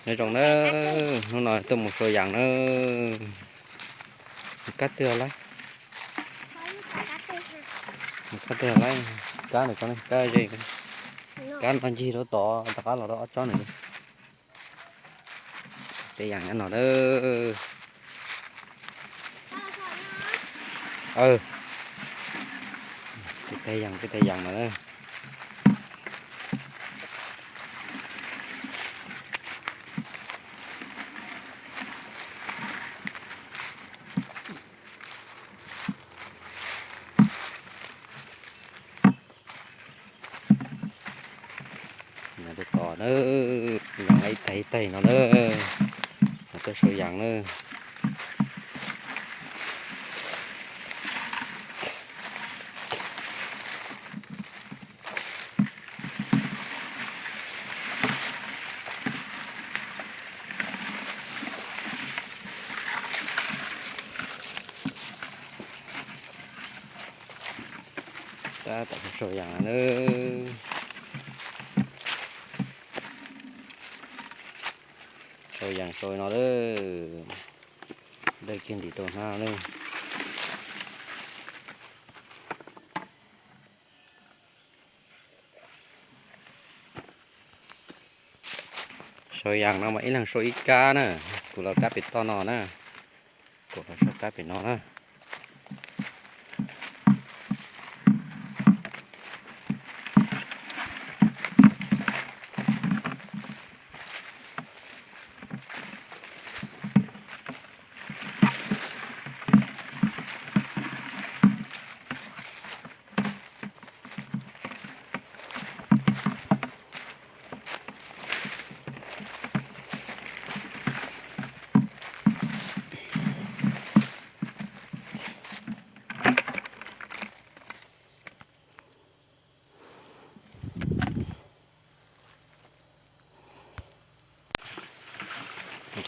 Nyob zoo na, hnub no tuaj mus sau yas na. Kab twg lawm? Kab twg lawm? Kab no, kab ze, kab no ncig rau tod, rov qab los rau ob tsob na. Tej yas nyob no na. Tej yas, tej yas no na. Yas tus tod na, yas ib taig ib taig no na, yas tuaj sau yas na. Tab tom sau yas na. Sau yas sau no lawm, dawj kiag ntim rau hnab na. Sau yas no mas ib leeg sau ib kab na, kuv los kab pem toj no na, kuv los sau kab pem no na.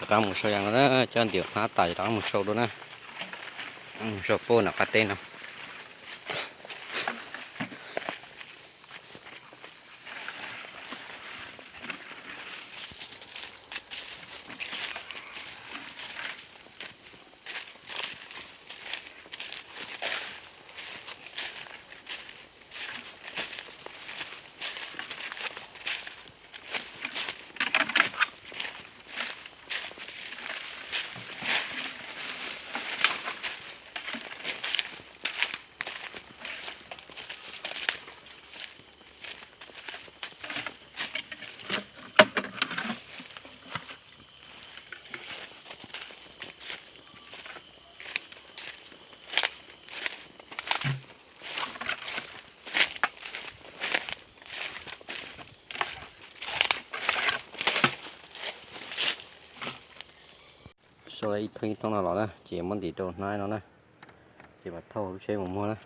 Rov qab mus sau yas no na, coj ntim hnab tas rov qab mus sau dua na. Mus sau puag nram qab teb no. Sau ib thoob ib thoob no los na, ces muab ntim rau hnab no na, ces mam thauj lub tsheb mus muag na.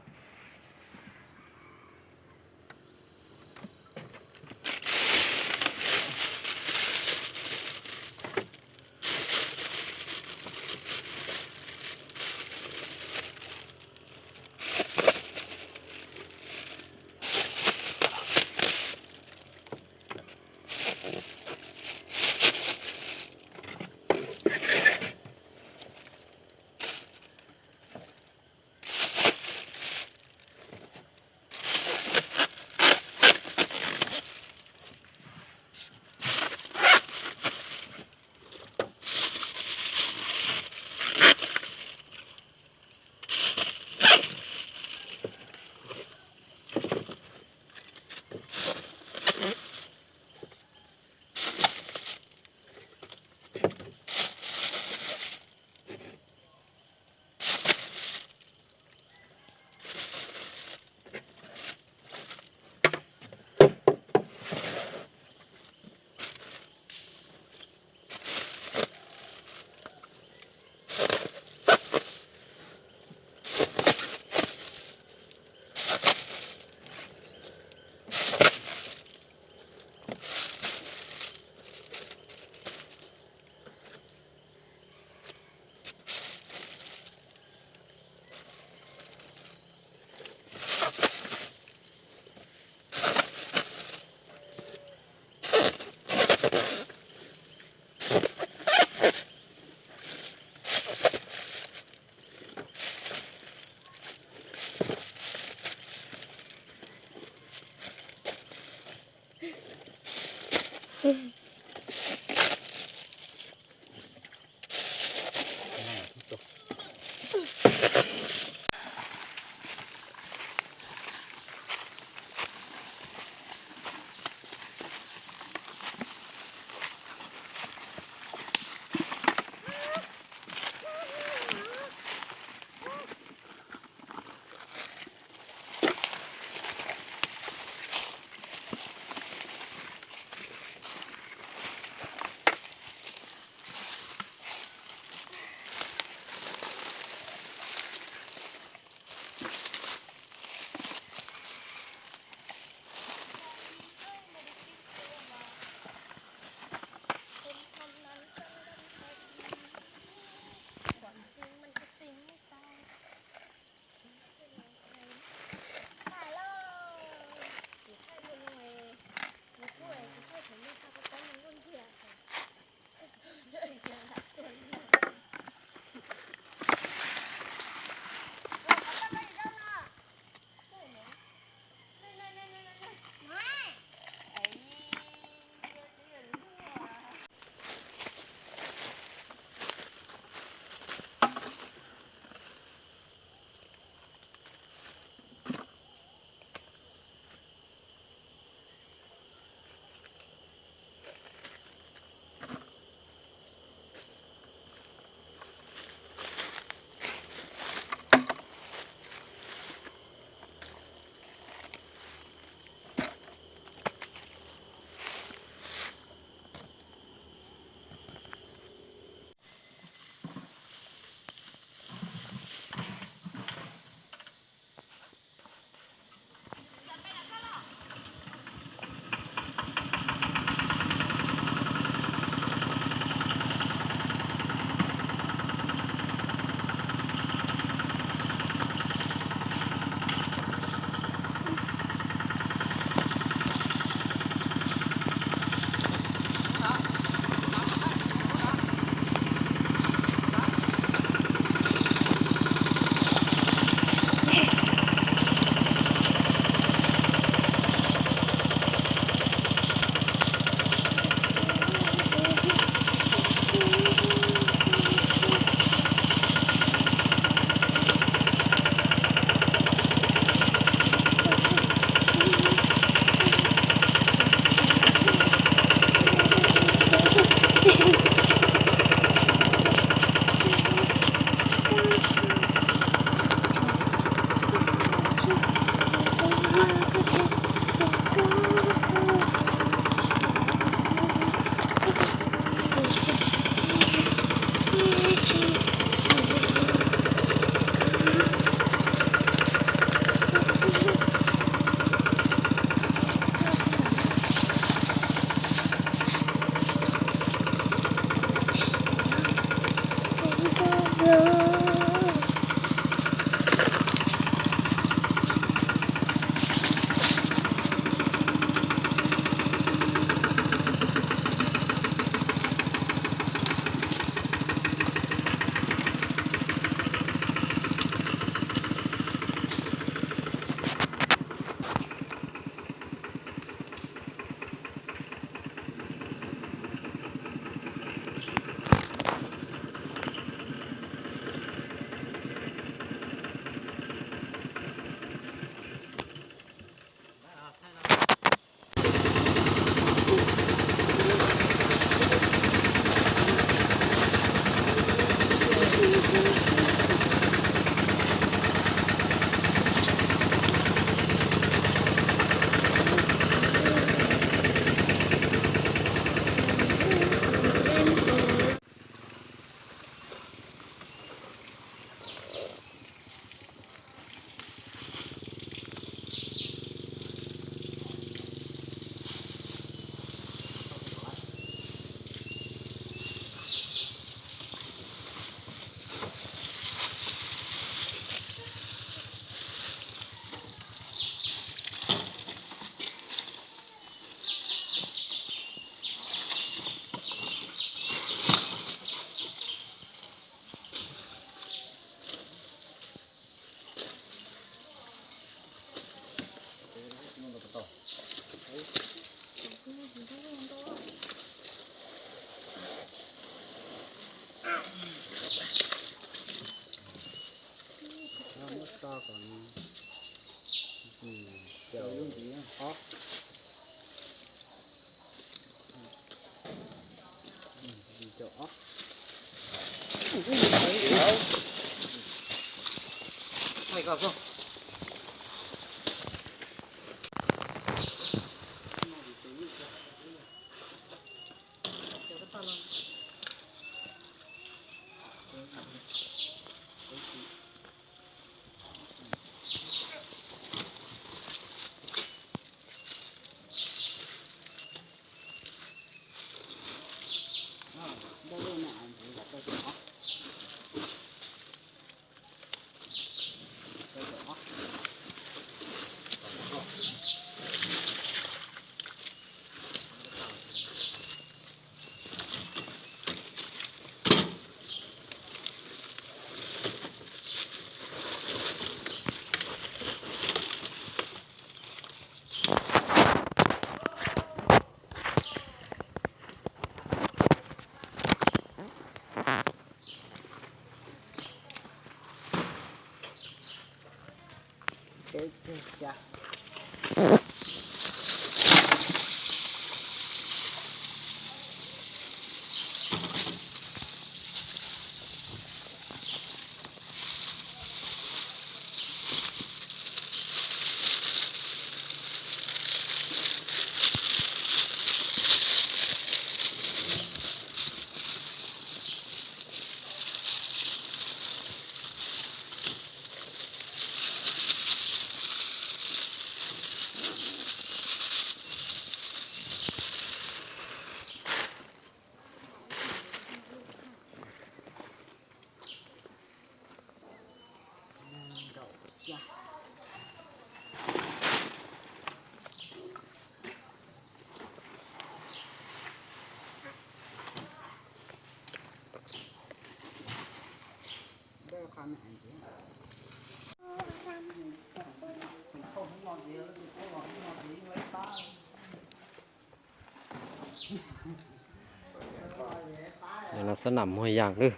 Nim no xab nam muag yas lawm,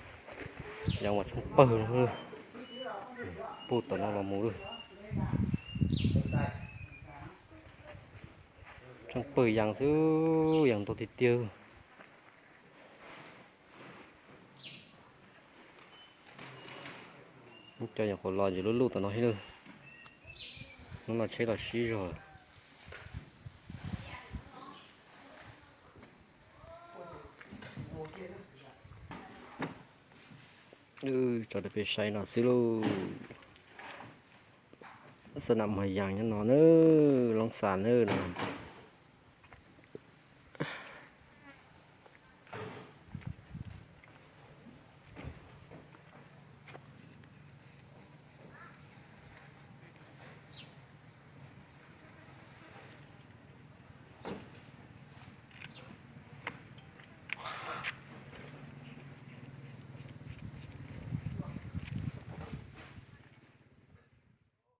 yas uas tsheej pawg, puag tom no los mus lawm. Tsheej pawg yas xwb, yas ntau tiag tiag. Cov nyuam qhuav los ces lub luj tom no thiab lawm. Hnub no tsheb los sib zog. Tso rau peb saib no xwb lauj. Xab nam muag yas nyob no na, loob xas na no.